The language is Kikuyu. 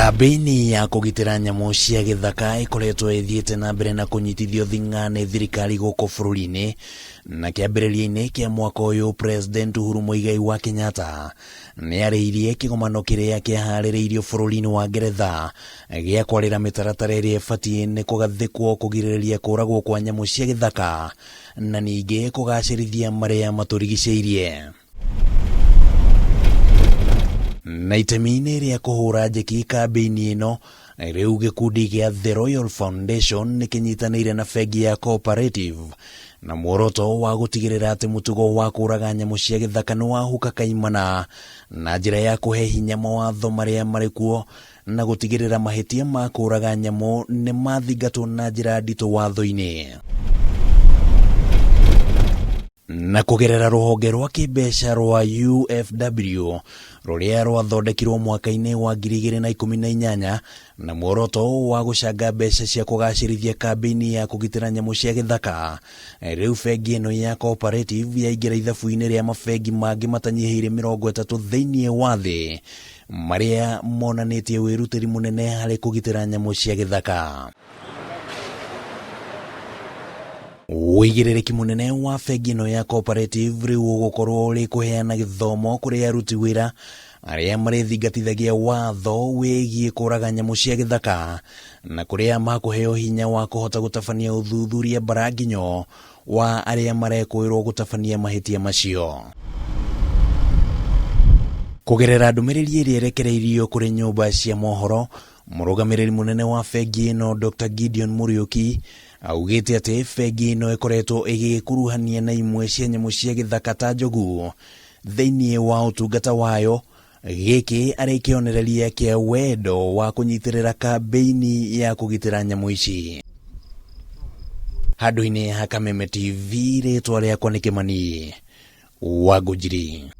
Kambĩini ya kũgitĩra nyamũ cia gĩthaka ĩkoretwo ĩthiĩte na mbere na kũnyitithio thing'a nĩ thirikari gũkũ bũrũri-inĩ, na kĩambĩrĩria-inĩ kĩa mwaka ũyũ President Uhuru Muigai wa Kenyatta nĩarĩirie kĩgomano kĩrĩa kĩaharĩrĩirio bũrũri-inĩ wa Ngeretha gĩa kwarĩra mĩtaratara ĩrĩa ĩbatiĩ nĩ kũgathĩkwo kũgirĩrĩria kũragwo kwa nyamũ cia gĩthaka na ningĩ kũgacĩrithia marĩa matũrigicĩirie. Na itemi-inĩ rĩa kũhũra njeki kambĩini ĩno, rĩu gĩkundi gĩa The Royal Foundation nĩ kĩnyitanĩire na bengi ya Cooperative na muoroto wa gũtigĩrĩra atĩ mũtugo wa kũraga nyamũ cia gĩthaka nĩ wahuka kaimana na njĩra ya kũhe hinya mawatho marĩa marĩ kuo na gũtigĩrĩra mahĩtia ma kũraga nyamũ nĩ mathingatwo na njĩra nditũ watho-inĩ. Na kũgerera rũhonge rwa kĩmbeca rwa UFW rũrĩa rwathondekirwo mwaka-inĩ wa 2018 na muoroto wa gũcanga mbeca cia kũgacĩrithia kambĩini ya kũgitĩra nyamũ cia gĩthaka. Rĩu bengi ĩno ya Cooperative yaingĩra ithabu-inĩ rĩa mabengi mangĩ matanyihĩire 30 thĩinĩ wa thĩ marĩa monanĩtie wĩrutĩri mũnene harĩ kũgitĩra nyamũ cia gĩthaka. Ũigĩrĩrĩki mũnene wa bengi ĩno ya Cooperative rĩu ũgũkorwo ũrĩ kũheana gĩthomo kũrĩ aruti wĩra arĩa marĩthingatithagia watho wĩgiĩ kũraga nyamũ cia gĩthaka na kũrĩa makũheo hinya wa kũhota gũtabania ũthuthuria mbaranginyo wa arĩa marekũĩrwo gũtabania mahĩtia macio. Kũgerera ndũmĩrĩri ĩrĩa ĩrekereirio kũrĩ nyũmba cia mohoro, Mũrũgamĩrĩri mũnene wa bengi ĩno Dr. Gideon Muriuki augĩte atĩ bengi ĩno ĩkoretwo ĩgĩkuruhania na imwe cia nyamũ cia gĩthaka ta njogu thĩinĩ wa ũtungata wayo, gĩkĩ arĩ kĩonereria kĩa wendo wa kũnyitĩrĩra kambĩini ya kũgitĩra nyamũ ici. Handũ-inĩ ha Kameme TV, rĩtwa rĩakwa nĩ Kĩmani wa Ngũnjiri.